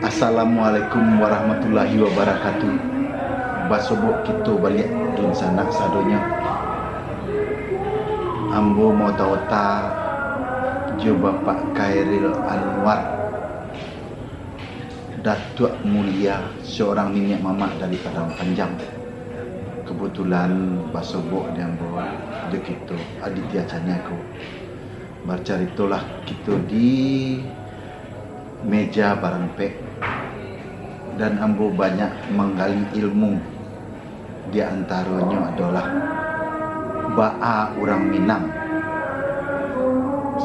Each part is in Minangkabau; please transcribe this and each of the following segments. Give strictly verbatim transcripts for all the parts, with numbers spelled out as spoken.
Assalamualaikum warahmatullahi wabarakatuh. Basobok kito baliak dunsanak sadonyo. Ambo Mota-Ota jo Bapak Khairil Anwar, Datuak Mulia, seorang niniak mamak dari Padang Panjang. Kebetulan basobok di ambo jo kito Aditya Caniago. Bacaritolah kito di meja barampek, dan ambo banyak manggali ilmu. Di antaronyo adolah baa urang Minang,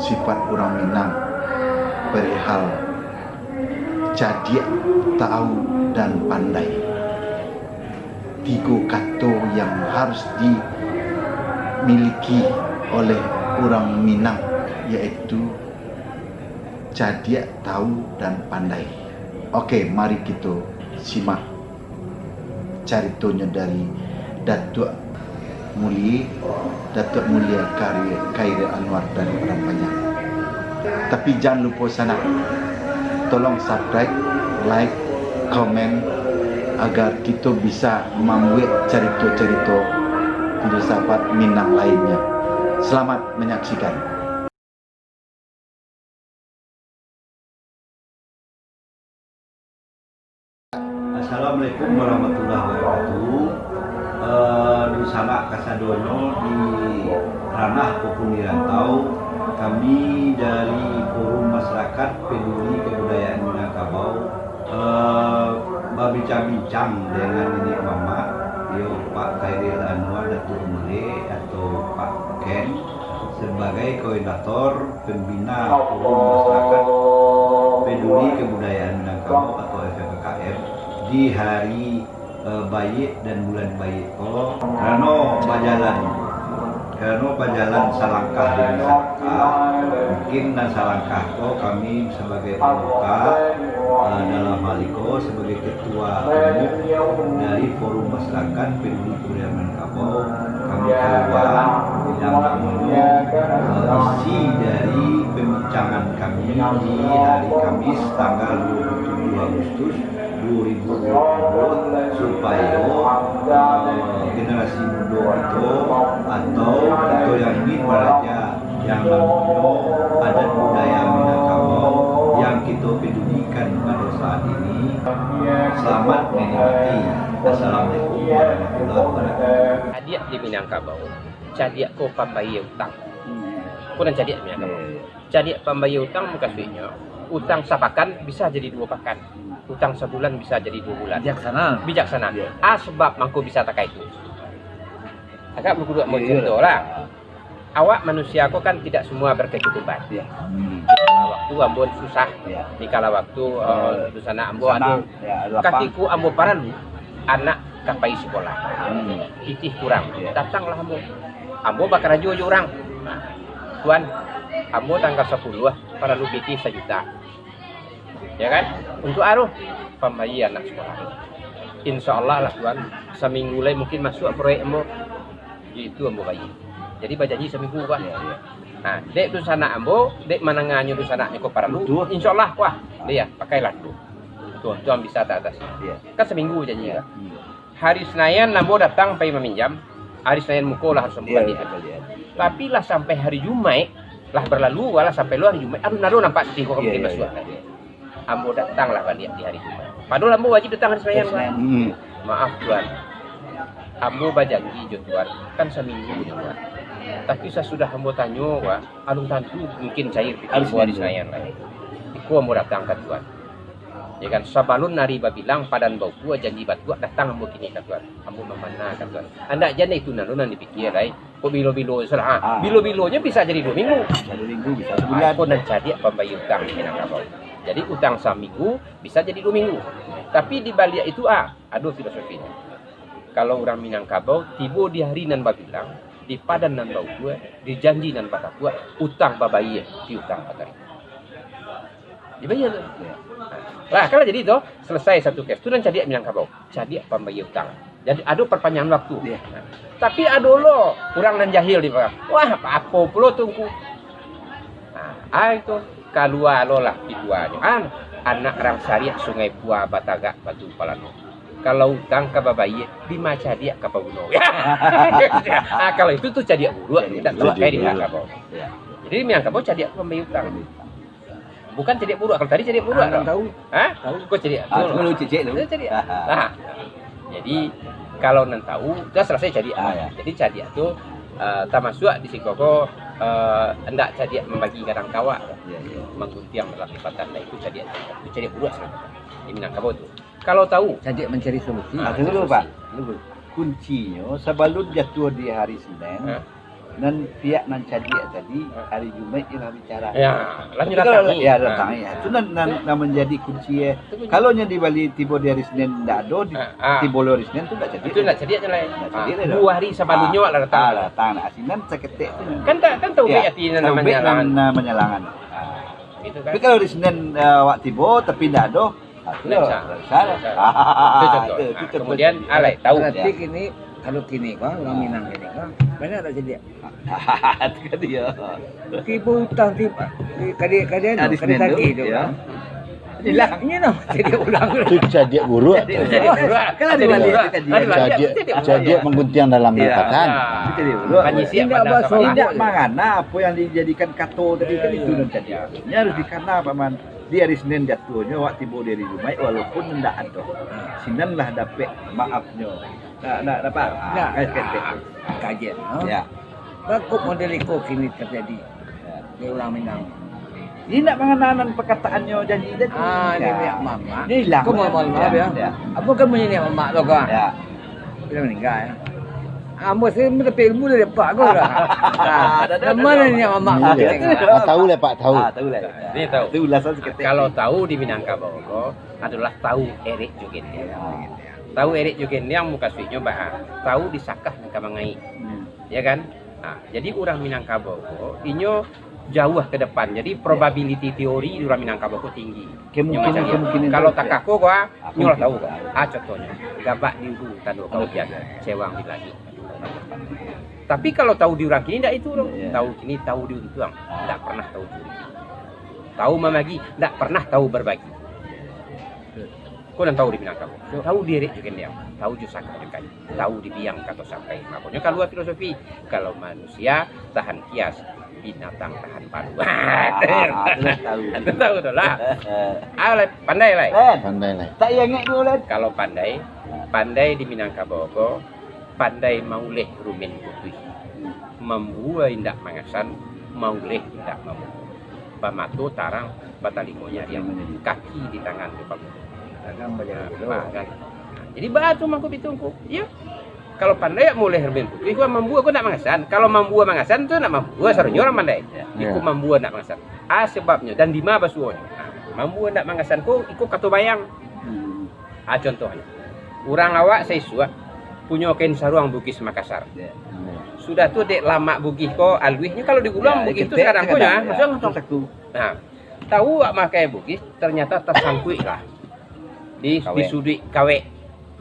sifat urang Minang, perihal cadiak, tahu, dan pandai. Tigo kato yang harus dimiliki oleh urang Minang, yaitu cadiak, tahu, dan pandai. Oke, mari kito simak caritonyo dari Datuak Mulie, Datuak Mulie Kari-, Khairil Anwar dari Padang Panjang. Tapi jan lupo sanak, tolong subscribe, like, komen, agar kito bisa mambuek carito-carito filsafat Minang lainnyo. Selamat menyaksikan. Assalamualaikum warahmatullahi wabarakatuh. Eh, dunsanak kasadonyo di ranah maupun di rantau, kami dari Forum Masyarakat Peduli Kebudayaan Minangkabau, eh, babincang-bincang dengan niniak mamak, yo Pak Khairil Anwar Datuak Mulie atau Pak Ken, sebagai koordinator pembina Forum Masyarakat Peduli Kebudayaan Minangkabau atau F M K M di hari, eh, baiak dan bulan baiak ko, karano bajalan, karano bajalan salangkah demi salangkah, mungkin nan salangkah ko kami sabagai pambuka, eh, dalam hal iko sabagai ketua umum dari Forum Masyarakat Peduli Kebudayaan Minangkabau, kami kalua yang namonyo, eh, isi dari pembincangan kami di hari Kamis tanggal dua puluh tujuh Agustus dua ribu dua puluh, supayo, eh, generasi mudo kito atau kito yang ingin balajar yang namonyo adat budaya Minangkabau yang kito pedulikan pado saat ini, selamat menikmati. Assalamualaikum warahmatullahi wabarakatuh. Cadiak di Minangkabau, cadiak ko pambayia utang. Ko nan cadiak di Minangkabau. Cadiak pambayia utang mukasuiknyo, utang sapakan bisa jadi duo pakan, utang sabulan bisa jadi duo bulan. Bijaksana. Bijaksana. Iya. A, sabab mangko bisa takah itu. Agak baduduak. Iya, iya. Contoh lah. Awak manusia ko kan tidak semua berkecukupan. Iya. Hmm. Di kala waktu ambo susah, iya, di kala waktu, eh, eh, dunsanak ambo sanang, ado, iya, ado lapang. Katiko ambo paralu, anak ka pai sikolah. Hmm. Pitih kurang. Iya. Datanglah ambo. Ambo bakarajo jo urang. Nah, Tuan, ambo tanggal sapuluah paralu pitih sajuta. Ya kan? Untuk aruh pambayia anak sikolah. Insya Allah lah, Tuan, saminggu lai mungkin masuak proyek ambo. Itu ambo bayia. Jadi bajanji saminggu, Pak. Iya, iya. Nah, dek dunsanak ambo, dek manangahnyo dunsanaknyo ko paralu, betul, insya Allah, wah, dia pakailah dulu. Tuan, Tuan bisa tak atas. Iya. Kan saminggu janji, iya, Pak. Hmm. Hari Senayan ambo datang pai maminjam, hari Senayan muko lah harus ambo baliak. Iya, iya. Tapi lah sampai hari Jumaik, lah berlalu, lah sampai lo hari Jumaik, aduh, nado nampak pitih ko. Iya, mungkin iya, masuak, iya, kan? Iya. Ambo datanglah baliak di hari Jumaik. Padahal ambo wajib datang hari Senayan, Pak. Hari Senayan. Hmm. Maaf, Tuan. Ambo bajanji jo Tuan, kan saminggu jo Tuan. Tapi sasudah ambo tanyo, Pak, alun tantu mungkin cair pitih ambo hari Senayan lai. Iko ambo datang ka Tuan. Ya kan, sabalun ari babilang, padan baukua, janji batuak, datang ambo kini ka Tuan. Ambo mamana ka Tuan. Andak jan itu nan, nan dipikia lai. Kok bilo-bilo salah. Ah. Bilo-bilonyo bisa jadi duo minggu. Bisa duo minggu, bisa sabulan. Ah, ko nan cadiak pambayia utang di Minangkabau. Jadi utang saminggu bisa jadi duo minggu. Tapi di baliak itu, ah, ado filosofinyo. Kalau urang Minangkabau tibo di hari nan babilang, di padan nan baukua, di janji nan batapuak, utang babayia, piutang batarimo. Dibayia tu. Lah, kan lah jadi tu, selesai satu kes. Tu nan cadiak Minangkabau. Cadiak pambayia utang. Jadi, ado perpanjangan waktu. Iya. Tapi ado lo urang nan jahil di bawah. Wah, apo pulo tu, Ngku? Nah, ai tu, kalua lo lah pituanyo. An, Anak rang sariak Sungai Pua batagak batu palano. Kalau utang ka babayia, dima cadiak ka paguno. Ah, kalau itu tu cadiak buruak, cadiak tak buruak, eh, di Minangkabau. Ya. Jadi di Minangkabau cadiak tu pambayia utang. Bukan cadiak buruak. Kalau tadi cadiak buruak, ah, tu tahu. Ha? Tahu. Kau cadiak tu. Ah, tu cek-cek tu. Itu cadiak. Ah. Jadi, kalau nan tahu, dah selesai cadiak. Ah, ya. Jadi, cadiak tu, eh, tamasuak di siko ko, eh, hendak cadiak mambagi gadang kawak. Ya, ya. Mangguntiang dalam lipatan, nah, itu cadiak. Itu cadiak buruak sebenarnya. Di Minangkabau tu. Kalau tahu. Cadiak mancari solusi. Ah, tunggu dulu, Pak. Tunggu. Kuncinyo, sabalun jatuah di hari Senin, ha? Nan pihak nan cadiak tadi, hari Jumaik je lah bicara. Ya, lah. Tapi kalau datang, ya, ha, datang, ya. Itu nan, nan, nan manjadi kunci, ya. Itu kunci. Kalau nyo dibali tibo di hari Senin ndak ado, di, ha, ha, tibo lo hari Senin tu ndak cadiak. Itu ndak cadiak je lah, ya. Ndak cadiak, ha, dah. Dua hari sabalunnyo, ha, awak lah datang. Ah, datang, nah, sinan saketek tu. Kan tak, kan tahu, ya, ati nan, tahu manyalangan. Nan manyalangan. Ah. Gitu kan. Tapi kalau hari Senin, eh, awak tibo, tapi ndak ado, ah, tu ndak bisa. Ndak bisa. Ndak bisa. Itu contoh. Itu, itu contoh. Nah, kemudian, alai, tahu. Berarti kini, kalau kini ko, urang Minang kini ko, banyak tak cadiak? Itu kan dia. Tibo utang, tibo, kadi, kadi anu, hari Senin tu, kadi tagih tu, ya. Hilang. Inyo namo cadiak urang. Itu cadiak buruak. Cadiak buruak. Kan ada balik itu tadi. Ada balik. Cadiak, cadiak mangguntiang dalam lipatan. Ya. Itu cadiak buruak. Indak mangana apo yang dijadikan kato tadi kan itu nan cadiak. Ini harus dikana, Paman. Di hari Senin jatuahnyo, awak tibo di hari Jumaik, walaupun ndak ado. Sinan lah dapek maafnyo. Nak, nak, nak, Pak? Nak. Ah, kaji, kaji. Kaji, no? Ya. Bagus model iko kini terjadi. Ya. Di urang Minang. Ini ndak mangana nan perkataannyo janji tadi. Ah, ya. Niniak mamak. Ini hilang. Kau mamak, ya, maaf, ya. Ya. Apo kamu niniak mamak tu, kau? Ya. Sudah meninggal, ya. Ambo sendiri tapi ilmu dari apak ko lah. Ah, dah, dah, dah, dah. Nama niniak mamak? Iya. Ah, tahu lah, Pak, tahu. Ah, tahu lah. Ini tahu. Itu ulasan seketek. Kalau tahu di Minangkabau ko, adalah tahu erek jo gendiang. Tahu erek jo gendiang mukasuiknyo baa? Tahu di sakah nan ka mangaik. Hmm. Ya kan? Nah, jadi urang Minangkabau ko, inyo jauah ke depan. Jadi, probability teori di urang Minangkabau ko tinggi. Kemungkinan, inyo macam kemungkinan kalau takah ko, ah, nyo lah tahu ko. Ah, contohnyo, gabak di ulu tando ka ujan, cewang di langik. Tapi kalau tahu di urang kini, ndak itu doh. Iya. Tahu kini, tahu di untuang, ndak pernah tahu curi. Tahu mambagi, ndak pernah tahu berbagi. Ko nan tahu di Minangkabau. Tahu di erek jo gendiang, tahu jo sakah jo kayu, tahu di biang kato sampai. Makonyo kalua filosofi, kalau manusia tahan kias, binatang tahan palu. Ah, ah, ah, tahu. Tahu tu lah. Ah, lai, pandai, lai. Len. Pandai, lai. Tak iya ngek dulu, Len. Kalau pandai, pandai di Minangkabau ko, pandai mauleh rumin putuih. Mambua indak mangasan, mauleh indak mambua. Bamato tarang, batalingo nyariang, kaki di tangan jo paguno. Tangan bajalan dulu. Nah, kan. Nah, jadi baa tu mangko pitu ngku. Iyo. Kalau pandai mauleh rumin putuih, ko mambua ko indak mangasan. Kalau mambua mangasan tu indak mambua, sarunnyo urang pandai. Ya. Iko mambua indak mangasan. Ah, sababnyo dan dima basuonyo. Nah, mambua indak mangasan ko, iko kato bayang. Hmm. Ah, contohnyo, urang awak saisuak punyo kain saruang Bugis Makassar. Ya. Sudah tu, dek lamak Bugis ko, aluihnyo kalau diguluang, ya, Bugis tu ketek, sakadang punyo, ah, ya, langsung, langsung. Satu. Nah, tahu awak makai Bugis, ternyata tasangkuik lah di, di suduik kawek,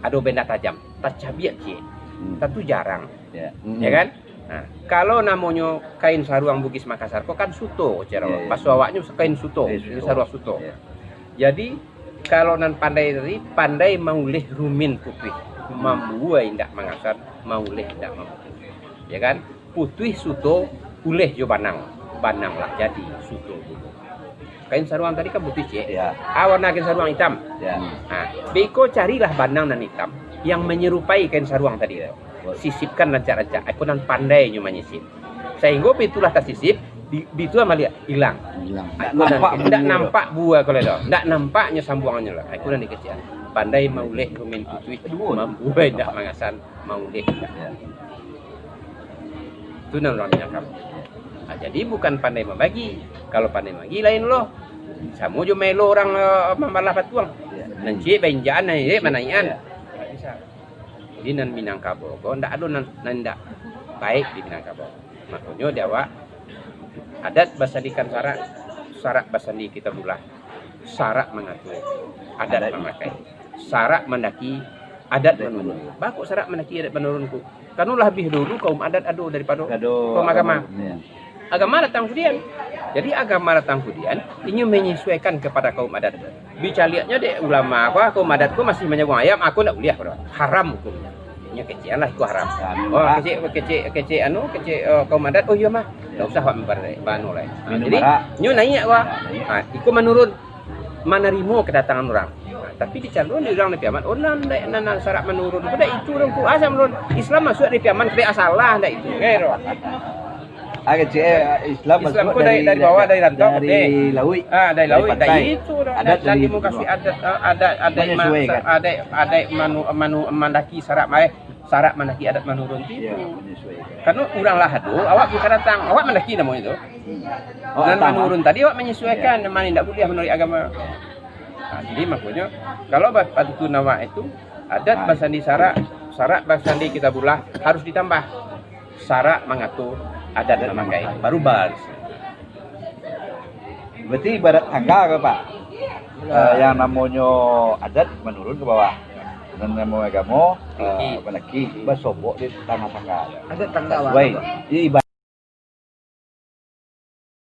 ado benda tajam, tacabiak ciek. Hmm. Tantu jarang. Ya. Ya kan? Nah, kalau namonyo kain saruang Bugis Makassar ko kan suto, caro baso awaknyo kain suto, kain saruang suto. Ya. Jadi, kalau nan pandai tadi, pandai mauleh rumin putuih, mambua indak mangasan, mauleh indak mambuo. Ya kan? Putuih suto, uleh jo banang, banang lah jadi suto pulo. Kain saruang tadi kan putuih ciek. Ya. Ah, warna kain saruang itam. Ya. Ha, beko carilah banang nan itam yang menyerupai kain saruang tadi. Ya. Sisipkan rancak-rancak, iko nan pandai nyo manyisip. Sahinggo bitulah tasisip, di, bitulah maliak ilang. Ilang. Iko nan, ndak nampak bua ko lai doh. Ndak nampak nyo sambuangnyo lah. Iko nan dikecekan. Pandai mauleh rumin putuih, mambua indak mangasan, mauleh indak. Ya. Tu nan urang Minangkabau. Ah, jadi bukan pandai mambagi. Kalau pandai mambagi, lain lo. Samo jo maelo urang, eh, mambalah patuang. Ya. Nan ciek bainjakan, nan ciek manaiakan. Ya. Ndak bisa. Jadi nan Minangkabau ko, ndak ado nan, nan ndak baik di Minangkabau. Makonyo di awak, adat basandikan sarak, sarak basandi Kitabullah. Sarak mangatur, adat mamakai. Sarak mandaki, adat manurun. Baa kok sarak mandaki, adat manurun ko? Karano labiah dulu kaum adat ado daripado kaum agama. Agama datang kudian. Jadi agama datang kudian, inyo manyesuaikan kapado kaum adat. Dicaliaknyo dek ulama ko, kaum adat ko masih manyabuang ayam, ako ndak buliah ko. Haram hukumnyo. Inyo kecekan lah iko haram. Oh, kecek, kecek, kecek anu, kecek, eh, kaum adat, oh iyo mah. Ndak usah awak mambar-, banu lai. Ha, jadi, nyo naiak ko. Ha, iko manurun, manarimo kadatangan urang. Ha, tapi dicalon di urang di Piaman, oh nan, nan, nan sarak manurun. Ko ndak itu urang ko, asa manurun. Islam masuak di Piaman, dek asalah ndak itu. Kayak itu. Ah, kecek, eh, Islam Islam masuak ko dari, dari, dari bawah, dari rantau, dari lauik. Ah, dari lauik, dari pantai. Itu dah. Adat dari mukasuik adat, ah, adat, adat ma-, menyesuaikan. Adat, adat manu-, manu-, mandaki sarak, eh, sarak mandaki adat manurun tu. Ya, menyesuaikan. Karena urang lah tu, awak bukan datang, awak mandaki namonyo tu. Hmm. Oh, nan manurun tadi awak menyesuaikan, ya. Nan mano indak buliah manuruik agama. Nah, jadi makonyo, kalau ba-, pantun awak itu, adat basandi sarak, sarak basandi kitabullah harus ditambah. Sarak mangatur, adat mamakai, baru baris. Berarti ibarat tangga ko, Pak? Eh, yang namonyo adat manurun ka bawah. Nan namonyo agamo, eh, mandaki, basobok di tangah-tangah. Adat tangga, Pak. Sesuai. Jadi ibarat